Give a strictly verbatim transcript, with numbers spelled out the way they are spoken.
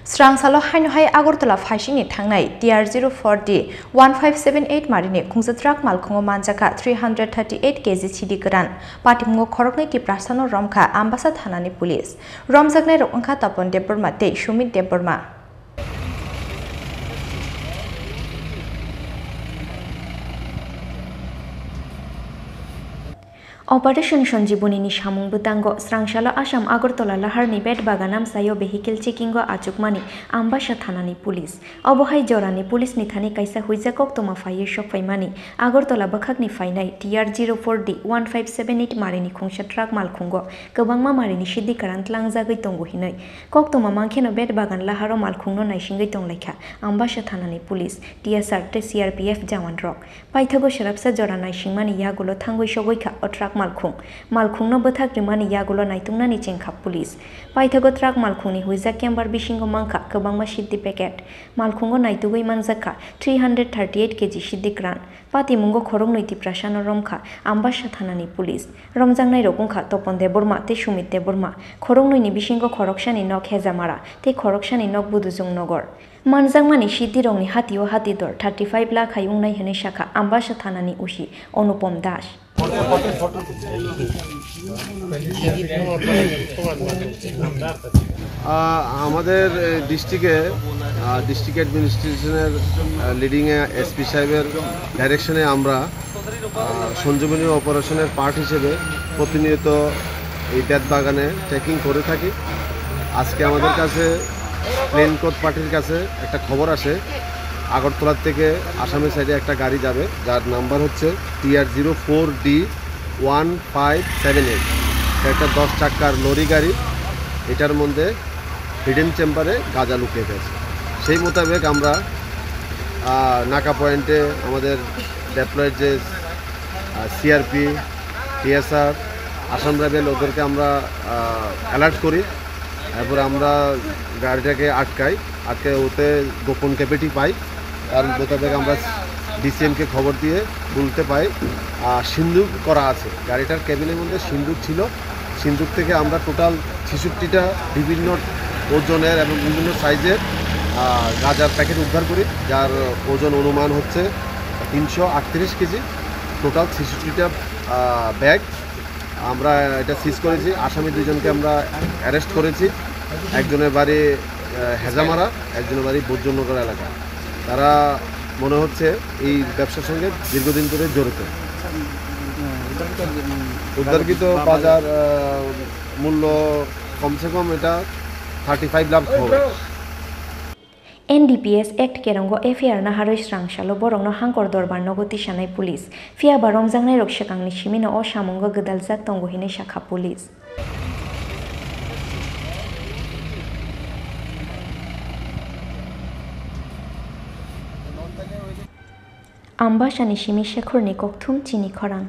Srangsalo haino hai Agartala phaisingni thangnai T R zero four D one five seven eight marini khungsa truck malkhungo manjakha three hundred thirty eight K G sidi kwran. Patimungo khoroknwi Tiprasano romkha Ambasa thanani police. Romjaknairok wngkha Topon Debbarma tei Sumit Debbarma. Operation Sanjeevani ni samung bwtango srangsalo Assam Agartala laharni Betbagan amchaio vehicle checking o achukmani Ambasa thanani police. Obo hai jorani police ni thani kaisa huijak koktwma phaiwi sokphaimani Agartala bwkhakni phainai T R zero four D one five seven eight marini khungsa truck malkhungo kwbangma marini sidi kwran tlangjagwi tongo hinwi koktwma mankheno Betbagan laharo malkhungno naisingwi tonglaikha Ambasa thanani police, T S R tei C R P F jawan rok. Paithago swrapsa jora naisingmani yagulo thangwi sogwi kha o truck malkhung. Malkhungno bwthak rimani yagulo naituknani chengkha police. Paithago truck malkhungni huijak kembar bisingo mankha kwbangma siddi packet. Malkhungo naitugwi manjakha three hundred thirty eight K G siddi kwran. Patimungo khoroknwi Tiprasano romkha Ambasa thanani police. Romjaknairok wngkha Topon Debbarma tei Sumit Debbarma. Khoroknwini bisingo khoroksani nok Hejamara tei khoroksani nok Budujong Nogor. Manjakmani sidirokni hatio hati dor thirty five lakh hai wngnai hwnwi sakha Ambasa thanani O C Anupam Das. আহ, আমাদের ডিস্ট্রিক্টে, আহ, ডিস্ট্রিক্ট অ্যাডমিনিস্ট্রেশনের, আহ, লিডিংয়ে এসপি সাহেবের ডাইরেকশনে আমরা আহ, সঞ্জীবনী অপারেশনের পার্ট হিসেবে প্রতিনিয়ত এই বেত বাগানে চেকিং করে থাকি। আজকে আমাদের কাছে প্লেন কোড পার্টির কাছে একটা খবর আসে, আগরতলা থেকে আসামের সাইডে একটা গাড়ি যাবে, যার নাম্বার হচ্ছে T R zero four D one five seven eight। একটা দশ চাক্কার লরি গাড়ি, এটার মধ্যে হিডেন চেম্বারে গাঁজা লুকিয়ে আছে। সেই মোতাবেক আমরা, আহ, নাকা পয়েন্টে আমাদের ডেপ্লয়েড যে, আহ, সিআরপি, টিএসআর, আসাম রাইফেল ওদেরকে আমরা, আহ, অ্যালার্ট করি। এরপর আমরা গাড়িটাকে আটকাই, আটকে ওতে গোপন ক্যাভিটি পাই। তার মোতাবেক আমরা ডিসিএমকে খবর দিয়ে বলতে পাই, আহ, সিন্দুক করা আছে। গাড়িটার ক্যাবিনের মধ্যে সিন্দুক ছিল। সিন্দুক থেকে আমরা টোটাল ছেষট্টিটা বিভিন্ন ওজনের এবং বিভিন্ন সাইজের, আহ, গাঁজার প্যাকেট উদ্ধার করি, যার ওজন অনুমান হচ্ছে তিনশো আটত্রিশ কেজি। টোটাল ছেষট্টিটা, আহ, ব্যাগ। আমরা এটা সিজ করেছি। আসামি দুইজনকে আমরা অ্যারেস্ট করেছি। একজনের বাড়ি, আহ, হেজামারা, একজনের বাড়ি বৈদ্যনগর এলাকা। তারা মনে হচ্ছে এই ব্যবসার সঙ্গে দীর্ঘদিন ধরে জড়িত। উদ্ধারকৃত বাজার, আহ, মূল্য কমসে কম এটা থার্টি ফাইভ লাখ হবে। N D P S Act kerongo F I R naharwi srangsalo borokno hangkor dorbar nogo tisanai police. Phiya ba romjaknairok swkangni simino o samungo gwdaljak tongo hinwi sakha police. Ambasani simi Shekhorni kokthum chini khorang.